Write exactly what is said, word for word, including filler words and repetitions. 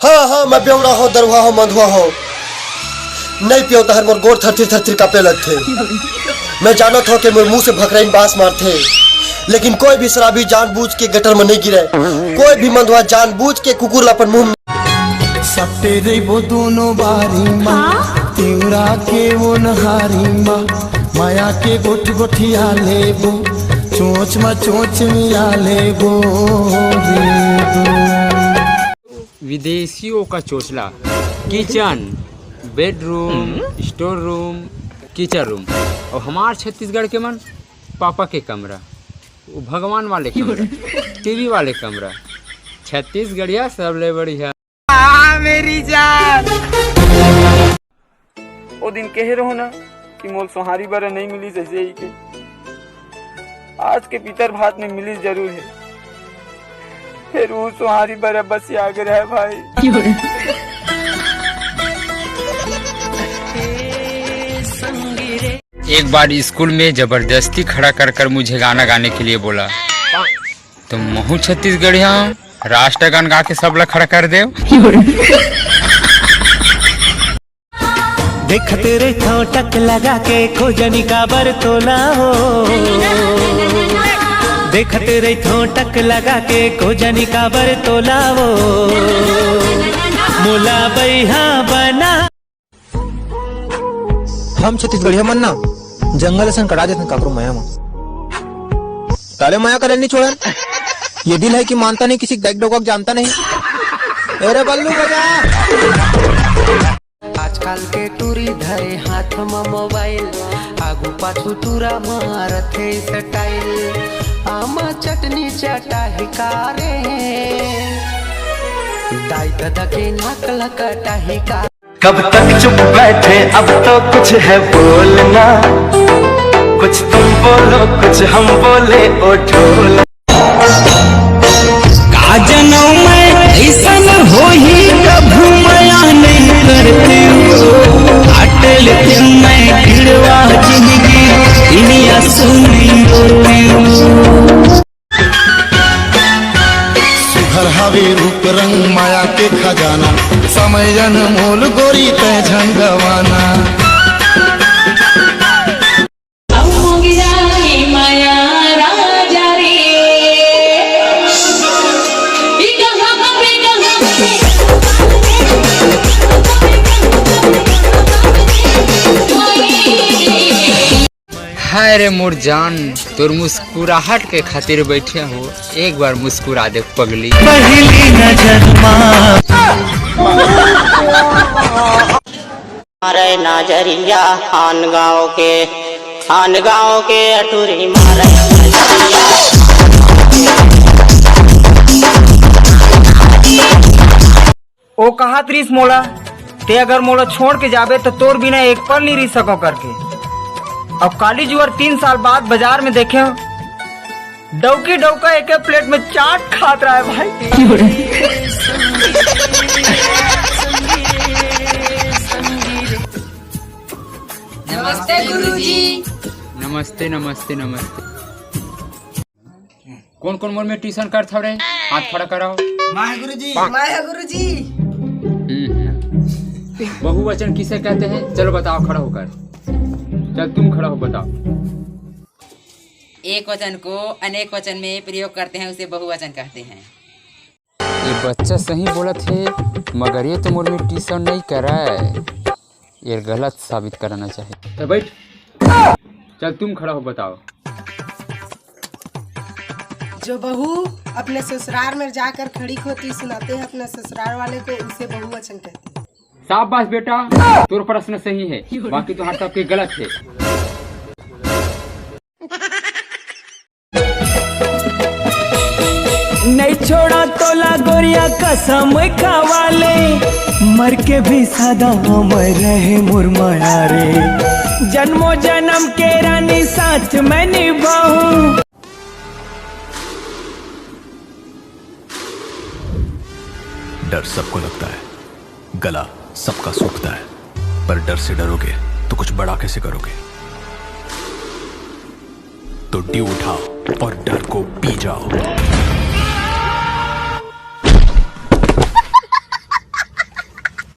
हाँ, हाँ, मैं बेवड़ा हो, दरुहा हो, मंधुआ हो। नहीं पियो तहर मोर गोड़ थरथिर थरथिर कापे लगथे। मैं जानत हो कि मोर मुंह से भकरइन बास मारथे, लेकिन कोई भी शराबी जानबूझ के गटर में नहीं गिरे। कोई भी मंधुआ जानबूझ के कुकुर ला अपन मुंह में सपटे रहिबो दोनों बारी मा, हाँ? तिवरा के वो नहारी मा, माया के गोठ गोठिया लेबो, चोच मा चोच मिला लेबो रे दो। विदेशियों का चोचला, kitchen, bedroom, store room, kitchen room, और हमार छत्तीसगढ़ के मन पापा के कमरा, वो भगवान वाले कमरा, टीवी वाले कमरा। छत्तीसगढ़िया सबले बढ़िया। आ, मेरी जान। ओ दिन कहे रहो ना कि मोल सोहारी बरा नहीं मिली जैसे ही के। आज के पितर भात में मिली जरूर है, फिर वो सोहारी बरा बस आगे रहे भाई। एक बार स्कूल में जबरदस्ती खड़ा कर कर मुझे गाना गाने के लिए बोला, तो महू छत्तीसगढ़िया हूँ, राष्ट्रगान गा के सबला खड़ा कर देव। देखत रहिथों टक लगा के, खोजनी काबर तोला हो। देखत रहिथों टक लगा के, खोजनी काबर तोला हो। मोला बैहा बना। हम छत्तीसगढ़िया मन ना जंगल असन कटा देथन काकरो मया म। ताले मया करे नहीं छोड़न। ये दिल है कि मानता नहीं, किसी के दाई डोका के जानता नहीं। अरे बल्लू बजा। आजकल के टूरी धरे हाथ म मोबाइल, आगू पाछू टूरा मारथे स्टाइल। आमा चटनी चटाही का रे, दाई ददा के नाक लकटाही का। कब तक चुप बैठे, अब तो कुछ है बोलना। कुछ तुम बोलो, कुछ हम बोले, ओ ढोल। का जनम में ऐसन होही, कभू मया नहीं करते हो। काट लेते मैं किड़वा जिंदगी, इनिया सुनी रोते हो। सुघर हावे रूप रंग माया के खजाना, समय अनमोल गोरी तै झन गवाना। हाय रे मोर जान, तोर मुस्कुराहट के खातिर बैठे हो, एक बार मुस्कुरा दे पगली। पहली नजर मा। मारे नजरिया आन गाँव के, आन गाँव के अटूरी मारे नजरिया। ओ कहत रिस मोला, ते अगर मोला छोड़ के जाबे त तोर बिना एक पल नहीं रह सको करके। अब काली जुवर तीन साल बाद बाजार में देखे हो, डौकी डौका एक प्लेट में चाट खात रहा है भाई। नमस्ते गुरुजी। नमस्ते, नमस्ते, नमस्ते। कौन कौन मोर में ट्यूशन करत हव रे? हाथ खड़ा कराओ। मैं गुरुजी। मैं गुरुजी। हम्म, हम्म। बहुवचन किसे कहते हैं? चलो बताओ खड़ा होकर। चल तुम खड़ा हो, बताओ। एक वचन को अनेक वचन में प्रयोग करते हैं, उसे बहुवचन कहते हैं। ये बच्चा सही बोलत हे, मगर ये तो मोर में ट्यूशन नहीं कराए। ये गलत साबित कराना चाहिए। तो बैठ। चल तुम खड़ा हो, बताओ। जो बहू अपने ससुराल में जाकर खड़ी खोटी सुनाते हैं अपने ससुराल वाले को, उसे बहुवचन कहते हैं। शाबाश बेटा, तोर प्रश्न सही है, बाकी तो हर सबके गलत है। नहीं छोड़ा तोला गोरिया कसम खावा ले, मर के भी सदा अमर रहे मोर माया रे। जन्मों जन्म के रानी साथ मैं निभाऊं। डर सबको लगता है, गला सबका सूखता है, पर डर से डरोगे तो कुछ बड़ा कैसे करोगे? तो ड्यू उठाओ और डर को पी जाओ।